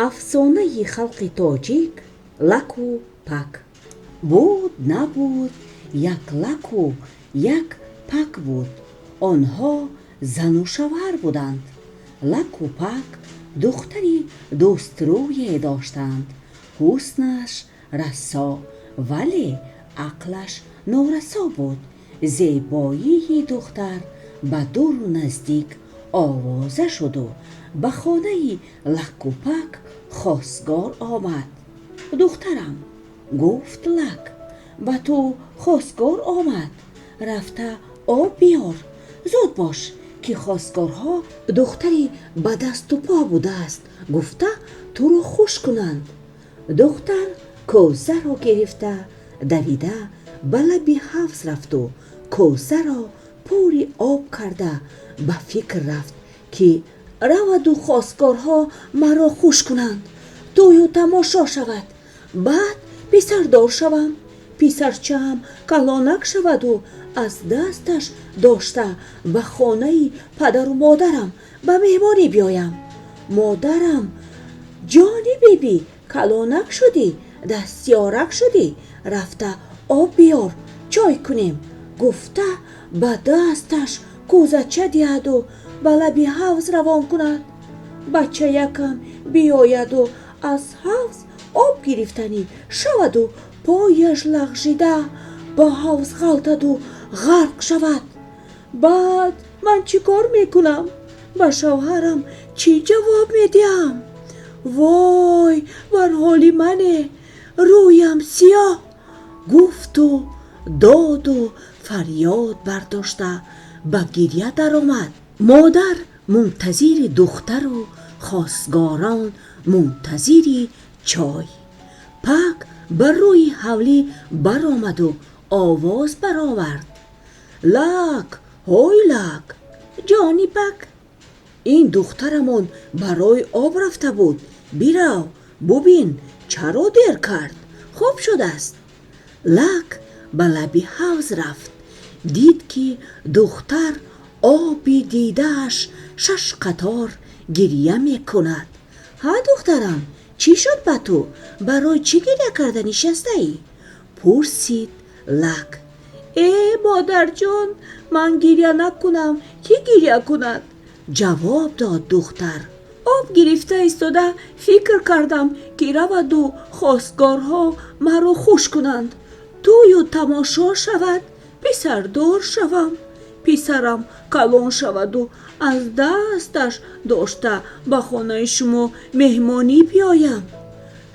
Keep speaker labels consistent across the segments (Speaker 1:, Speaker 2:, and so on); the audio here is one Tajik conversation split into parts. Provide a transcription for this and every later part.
Speaker 1: Афсонаи халқи тоҷик Лаку Пак. Буд набуд, як Лаку як Пак буд. Онҳо зану шавҳар буданд. Лаку Пак духтари дӯстрӯе доштанд. Ҳуснаш расо, вале ақлаш норасо буд. Зебоии духтар ба дуру наздик овоза шуду ба хонаи Лаку Пак хосгор омад. Духтарам, гуфт Лак, ба ту хосгор омад. Рафта об биёр, зуд бош, ки хосгорҳо духтари ба дасту по будааст гуфта туро хуш кунанд. Духтар кӯзаро гирифта давида ба лаби ҳавз рафту кӯзаро пури об карда ба фикр рафт, ки раваду хосгорҳо маро хуш кунанд, тӯю тамошо шавад, баъд писардор шавам, писарчаам калонак шаваду аз дасташ дошта ба хонаи падару модарам ба меҳмонӣ биёям. Модарам: ҷони биби, калонак шудӣ, дастёрак шудӣ, рафта об биёр, чой кунем, гуфта ба дасташ кӯзача диҳаду ба лаби ҳавз равон кунад. Бачаякам биёяду аз ҳавз об гирифтанӣ шаваду пояш лағжида ба ҳавз ғалтаду ғарқ шавад. Баъд ман чӣ кор мекунам? Ба шавҳарам чӣ ҷавоб медиҳам? Вой бар ҳоли мане, рӯям сиёҳ, гуфту доду фарёд бардошта ба гиря даромад. Модар мунтазири духтару хосгорон мунтазири чой. Пак ба рӯи ҳавлӣ баромаду овоз баровард: Лак, ҳой Лак, ҷони Пак, ин духтарамон барои об рафта буд. Бирав бубин, чаро дер кард, хоб шудааст. Лак ба лаби ҳавз рафт, дид ки духтар оби дидааш шаш қатор гиря мекунад. Ҳа, духтарам, чӣ шуд ба ту, барои чӣ гиря карда нишастаӣ? Пурсид Лак. Э, модарҷон, ман гиря накунам, кӣ гиря кунад? Ҷавоб дод духтар. Об гирифта истода фикр кардам, ки раваду хосгорҳо маро хуш кунанд, тӯю тамошо шавад, писардор шавам, писарам калон шаваду аз дасташ дошта ба хонаи шумо меҳмонӣ биёям.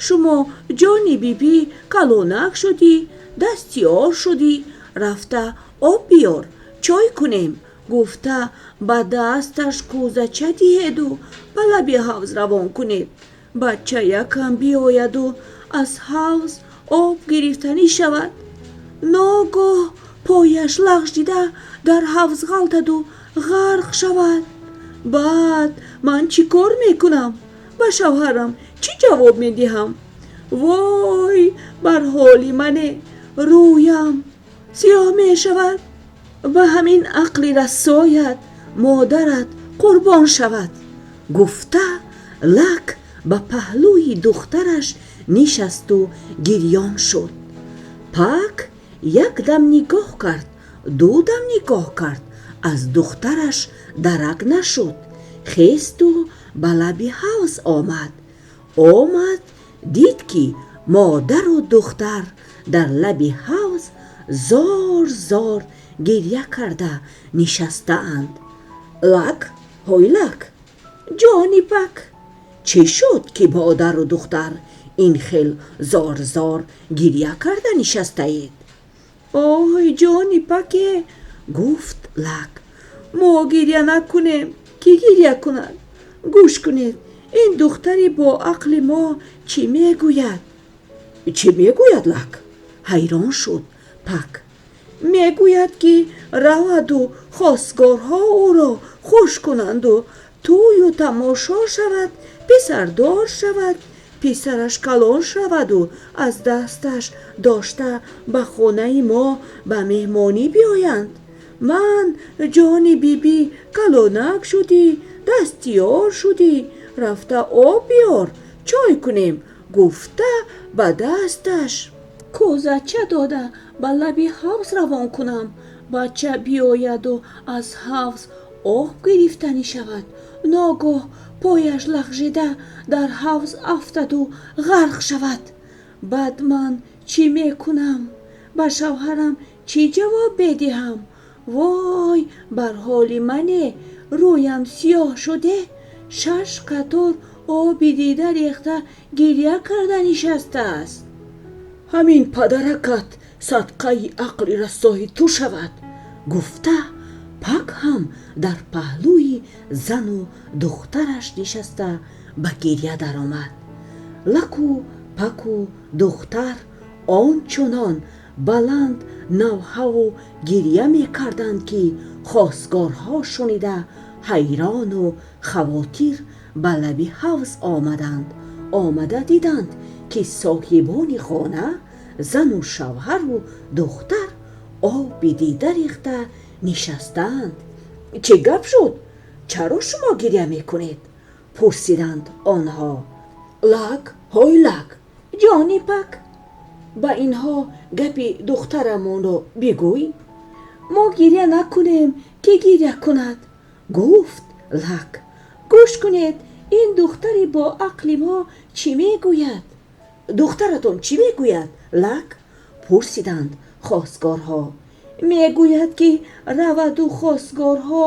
Speaker 1: Шумо ҷони бибӣ, калонак шудӣ, дастёр шудӣ, рафта об биёр, чой кунем, гуфта ба дасташ кӯзача диҳеду ба лаби ҳавз равон кунед. Бачаякам биёяду аз ҳавз об гирифтанӣ шавад, ногоҳ пояш лағжида дар ҳавз ғалтаду ғарқ шавад. Баъд ман чӣ кор мекунам? Ба шавҳарам чӣ ҷавоб медиҳам? Вой бар ҳоли мане, рӯям сиёҳ мешавад. Ба ҳамин ақли расоят модарат қурбон шавад, гуфта Лак ба паҳлӯи духтараш нишасту гирён шуд. Пак як дам нигоҳ кард, ду дам нигоҳ кард, аз духтараш дарак нашуд. Хесту ба лаби ҳавз омад. Омад, дид ки модару духтар дар лаби ҳавз зор зор гиря карда нишастаанд. Лак, ҳой Лак, ҷони Пак, чӣ шуд, ки модару духтар ин хел зор зор гиря карда нишастаед? Оҳ, ҷони Паке, гуфт Лак, мо гиря накунем, кӣ гиря кунад? Гӯш кунед, ин духтари бо ақли мо чӣ мегӯяд. Чӣ мегӯяд, Лак? Ҳайрон шуд Пак. Мегӯяд, ки раваду хосгорҳо ӯро хуш кунанду тӯю тамошо шавад, писардор шавад, писараш калон шаваду аз дасташ дошта ба хонаи мо ба меҳмонӣ биёянд. Ман ҷони бибӣ, калонак шудӣ, дастёр шудӣ, рафта об биёр, Чой кунем, гуфта ба дасташ кӯзача дода ба лаби ҳавз равон кунам. Бача биёяду аз ҳавз об гирифтанӣ шавад. Ногоҳ пояш лағжида дар ҳавз афтаду ғарқ шавад. Баъд ман чӣ мекунам? Ба шавҳарам чӣ ҷавоб медиҳам? Вой бар ҳоли мане, рӯям сиёҳ шуде, шаш қатор оби дида рехта гиря карда нишастааст. Ҳамин падаракат садқаи ақли расои ту шавад, гуфта Пак ҳам дар паҳлӯи зану духтараш нишаста ба гиря даромад. Лаку Паку духтар он чунон баланд навҳаву гиря мекарданд, ки хосгорҳо шунида ҳайрону хавотир ба лаби ҳавз омаданд. Омада диданд, ки соҳибони хона, зану шавҳару духтар оби дида рехта нишастаанд. Чӣ гап шуд? Чаро шумо гиря мекунед? Пурсиданд онҳо. Лак, ҳой Лак, ҷони Пак, ба инҳо гапи духтарамонро бигӯй. Мо гиря накунем, ки гиря кунад? Гуфт Лак. Гӯш кунед, ин духтари бо ақли мо чӣ мегӯяд? Духтаратон чӣ мегӯяд, Лак? Пурсиданд хосгорҳо. Мегӯяд, ки раваду хосгорҳо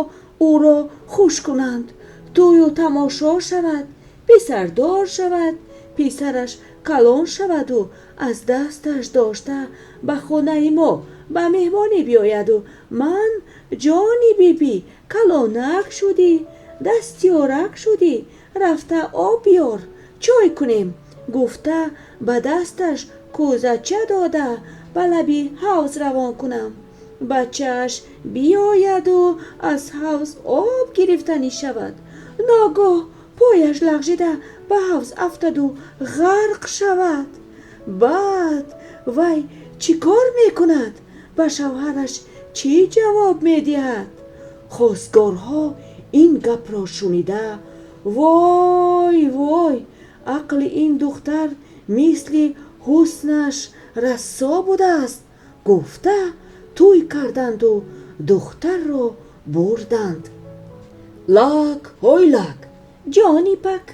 Speaker 1: ӯро хуш кунанд, тӯю тамошо шавад, писардор шавад, писараш калон шаваду аз дасташ дошта ба хонаи мо ба меҳмонӣ биёяду ман ҷони бибӣ, калонак шудӣ, дастёрак шудӣ, рафта об биёр, чой кунем, гуфта ба дасташ кӯзача дода ба лаби ҳавз равон кунам. Бачааш биёяду аз ҳавз об гирифтанӣ шавад. Ногоҳ пояш лағжида ба ҳавз афтаду ғарқ шавад. Баъд вай чӣ кор мекунад? Ба шавҳараш чӣ ҷавоб медиҳад? Хосгорҳо ин гапро шунида: вой, вой, ақли ин духтар мисли ҳуснаш рассо будааст, гуфта тӯй карданду духтарро бурданд. Лак, ҳой Лак, ҷони Пак,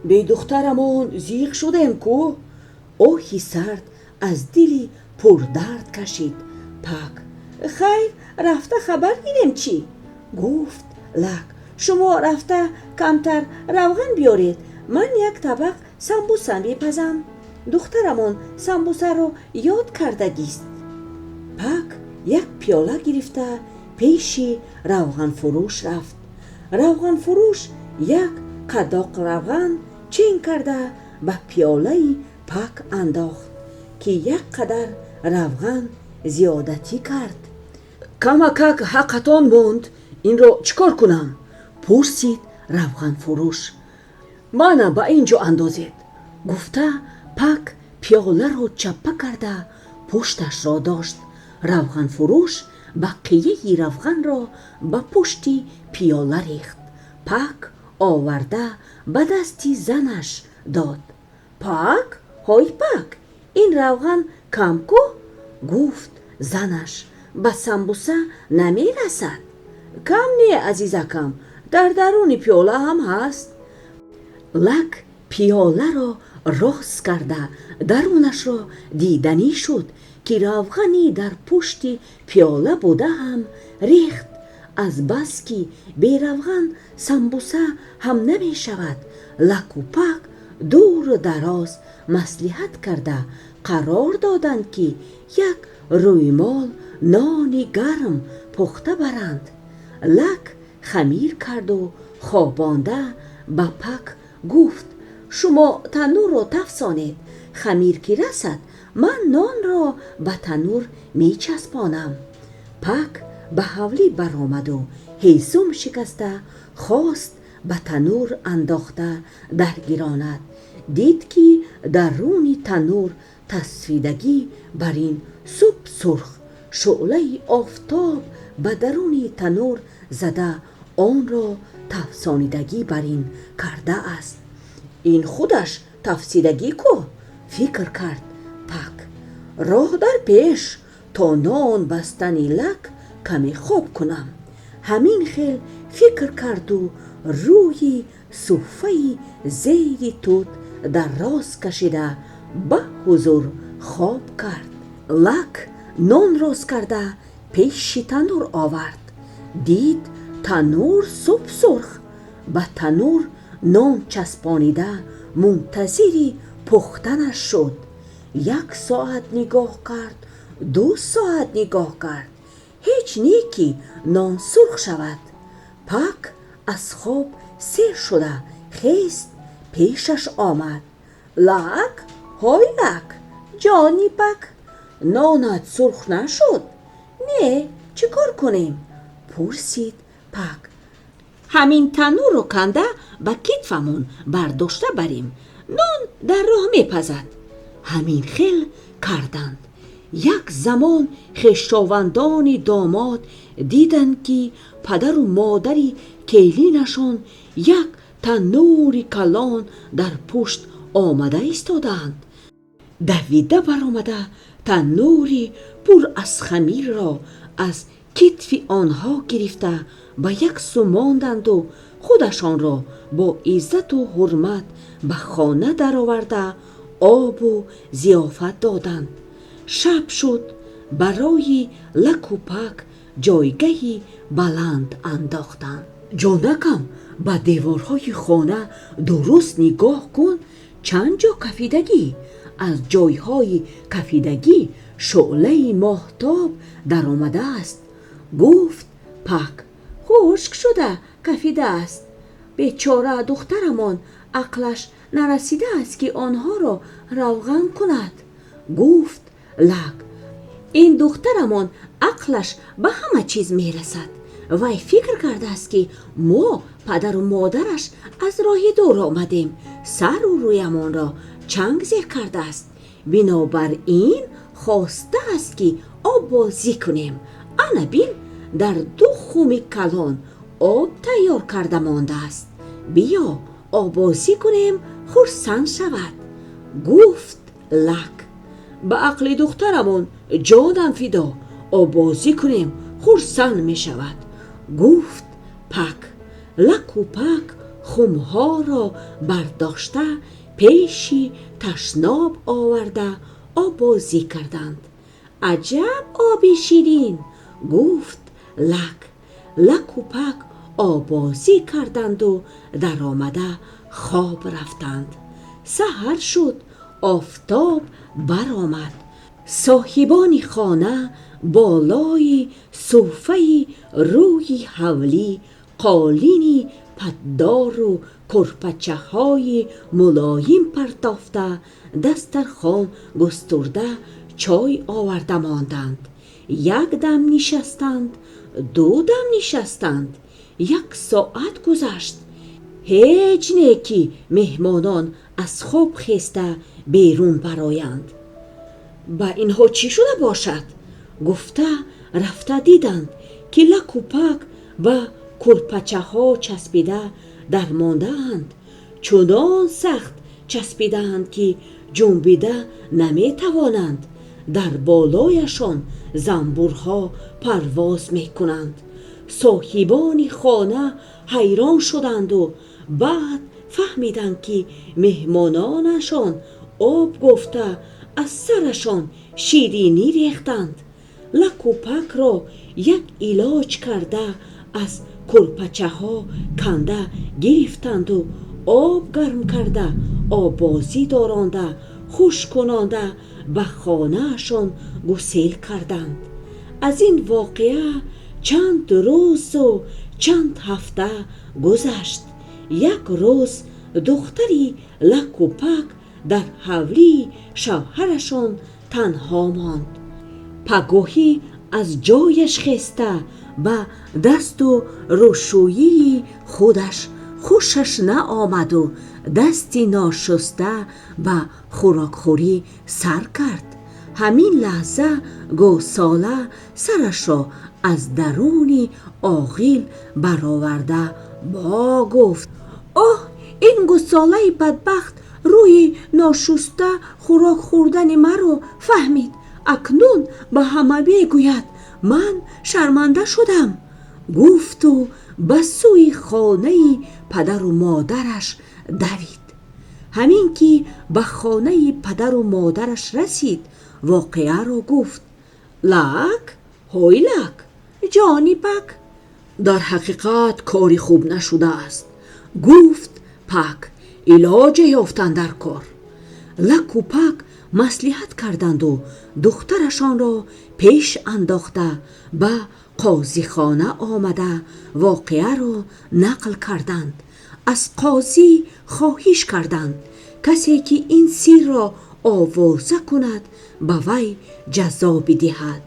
Speaker 1: бедухтарамон зиқ шудем ку, оҳи сард аз дили пурдард кашид Пак. Хайр, рафта хабар гирем чӣ? Гуфт Лак. Шумо рафта камтар равған биёред, ман як табақ самбуса мепазам. Духтарамон самбусаро ёд кардагист. Пак як пиёла гирифта пеши равғанфурӯш рафт. Равғанфурӯш як қадоқ равған чин карда ба пиёлаи Пак андохт, ки як қадар равған зиёдатӣ кард. Камакак ҳаққатон монд, инро чӣ кор кунам? Пурсид равғанфурӯш. Мана ба ин ҷо андозед, гуфта Пак пиёларо чаппа карда пушташро дошт. Равғанфурӯш бақияи равғанро ба пушти пиёла рехт. Пак оварда ба дасти занаш дод. Пак, ҳой Пак, ин равған кам ку? Гуфт занаш. Ба самбуса намерасад. Кам не, азизакам, дар даруни пиёла ҳам ҳаст. Лак пиёларо рост карда дарунашро диданӣ шуд, ки равғани дар пушти пиёла буда ҳам рехт. Азбаски беравған самбуса ҳам намешавад, Лаку Пак дуру дароз маслиҳат карда қарор доданд, ки як рӯймол нони гарм пухта баранд. Лак хамир карду хобонда ба Пак гуфт: шумо танӯрро тафсонед, хамир ки расад, ман нонро ба танӯр мечаспонам. Пак ба ҳавлӣ баромаду ҳезум шикаста хост ба танӯр андохта даргиронад. Дид, ки даруни танӯр тасфидагӣ бар ин суб сурх, шӯълаи офтоб ба даруни танӯр зада онро тафсонидагӣ бар ин кардааст. Ин худаш тафсидагӣ ку, фикр кард Пак. Роҳ дар пеш, то нон бастани Лак каме хоб кунам. Ҳамин хел фикр карду рӯи суфаи зери тут дароз кашида, ба ҳузур хоб кард. Лак нон рост карда пеши танур овард. Дид, танур суб сурх. Ба танур нон часпонида, мунтазири пухтанаш шуд. Як соат нигоҳ кард, 2 соат нигоҳ кард, ҳеҷ не ки нон сурх шавад. Пак аз хоб сер шуда хест, пешаш омад. Лак, ҳой, Лак, ҷони Пак, нонат сурх нашуд? Не, чӣ кор кунем? Пурсид Пак. Ҳамин танӯрро канда ба китфамон бардошта барем, нон дар роҳ мепазад. Ҳамин хел карданд. Як замон хешовандони домод диданд, ки падару модари келинашон як танӯри калон дар пушт омада истодаанд. Давида баромада, танӯри пур аз хамирро аз китфи онҳо гирифта, ба як су монданду худашонро бо иззату ҳурмат ба хона дароварда, обу зиёфат доданд. Шаб шуд. Барои Лаку Пак ҷойгаҳи баланд андохтанд. Ҷонакам, ба деворҳои хона дуруст нигоҳ кун, чанд ҷо кафидагӣ. Аз ҷойҳои кафидагӣ шӯълаи моҳтоб даромадааст, гуфт Пак. Хушк шуда кафидааст. Бечора духтарамон ақлаш нарасидааст, ки онҳоро равған кунад, гуфт Лак. Ин духтарамон ақлаш ба ҳама чиз мерасад. Вай фикр кардааст, ки мо падару модараш аз роҳи дур омадем, сару рӯямонро чанг зер кардааст. Бинобар ин хостааст, ки оббозӣ кунем. Ана бин, дар ду хуми калон об тайёр карда мондааст. Биё, оббозӣ кунем, хурсанд шавад, гуфт Лак. Ба ақли духтарамон ҷонам фидо, оббозӣ кунем, хурсанд мешавад, гуфт Пак. Лаку Пак хумҳоро бардошта, пеши ташноб оварда, оббозӣ карданд. Аҷаб оби ширин, гуфт Лак. Лаку Пак оббозӣ карданду даромада хоб рафтанд. Саҳар шуд, офтоб баромад. Соҳибони хона болои суфаи рӯи ҳавлӣ қолини паддору кӯрпачаҳои мулоим партофта, дастархон густурда, чой оварда монданд. Як дам нишастанд, ду дам нишастанд, як соат гузашт, ҳеҷ не ки меҳмонон аз хоб хеста берун бароянд. Ба инҳо чӣ шуда бошад, гуфта рафта диданд, ки Лаку Пак ба кӯрпачаҳо часпида дармондаанд. Чунон сахт часпидаанд, ки ҷунбида наметавонанд. Дар болояшон занбурҳо парвоз мекунанд. Соҳибони хона ҳайрон шуданду баъд фаҳмиданд, ки меҳмононашон об гуфта аз сарашон ширинӣ рехтанд. Лаку Пакро як илоҷ карда аз кӯрпачаҳо канда гирифтанду об гарм карда, оббозӣ доронда, хушк кунонда, ба хонаашон гусел карданд. Аз ин воқеа чанд рӯзу чанд ҳафта гузашт. Як рӯз духтари Лаку Пак дар ҳавлии шавҳарашон танҳо монд. Пагоҳӣ аз ҷояш хеста, ба дасту рӯшӯии худаш хушаш наомаду дасти ношуста ба хӯрокхӯрӣ сар кард. Ҳамин лаҳза гӯсола сарашро аз даруни оғил бароварда, бо гуфт: «Оҳ, ин гӯсолаи бадбахт!» Рӯи ношуста хӯрок хӯрдани маро фаҳмид. Акнун ба ҳама мегӯяд. Ман шарманда шудам», гуфту ба сӯи хонаи падару модараш давид. Ҳамин ки ба хонаи падару модараш расид, воқеаро гуфт. Лак, ҳой, Лак, ҷони Пак, дар ҳақиқат кори хуб нашудааст, гуфт Пак. Илоҷе ёфтан дар кор. Лаку Пак маслиҳат карданду духтарашонро пеш андохта, ба қозихона омада, воқеаро нақл карданд. Аз қозӣ хоҳиш карданд, касе ки ин сирро овоза кунад, ба вай ҷазо бидиҳад.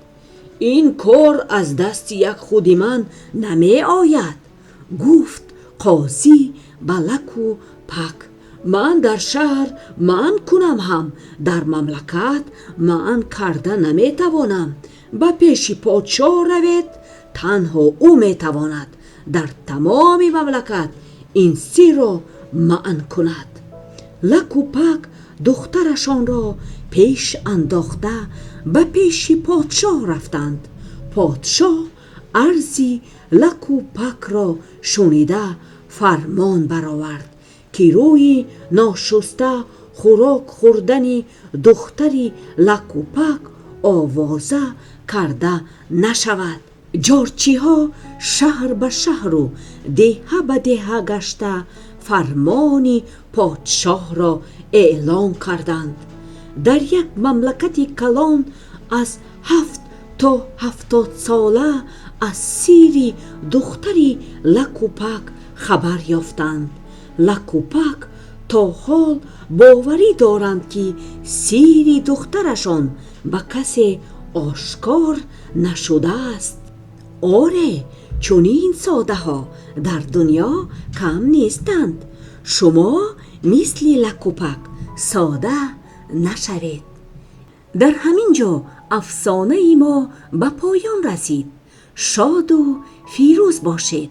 Speaker 1: «Ин кор аз дасти як худи ман намеояд», гуфт қозӣ ба Лаку Пак. «Ман дар шаҳр манъ кунам ҳам, дар мамлакат манъ карда наметавонам. Ба пеши подшоҳ равед, танҳо ӯ метавонад дар тамоми мамлакат ин сирро манъ кунад». Лаку Пак духтарашонро пеш андохта, ба пеши подшоҳ рафтанд. Подшоҳ арзи Лаку Пакро шунида, фармон баровард, ки рӯи ношуста хӯрок хӯрдани духтари Лаку Пак овоза карда нашавад. Ҷорчиҳо шаҳр ба шаҳру деҳа ба деҳа гашта, фармони подшоҳро эълон карданд. Дар як мамлакати калон аз 7 то 70сола аз сири духтари Лаку Пак хабар ёфтанд. Лаку Пак то ҳол боварӣ доранд, ки сири духтарашон ба касе ошкор нашудааст. Оре, чунин содаҳо дар дунё кам нестанд. Шумо мисли Лаку Пак сода нашавед. Дар ҳамин ҷо афсонаи мо ба поён расид. Шоду фирӯз бошед.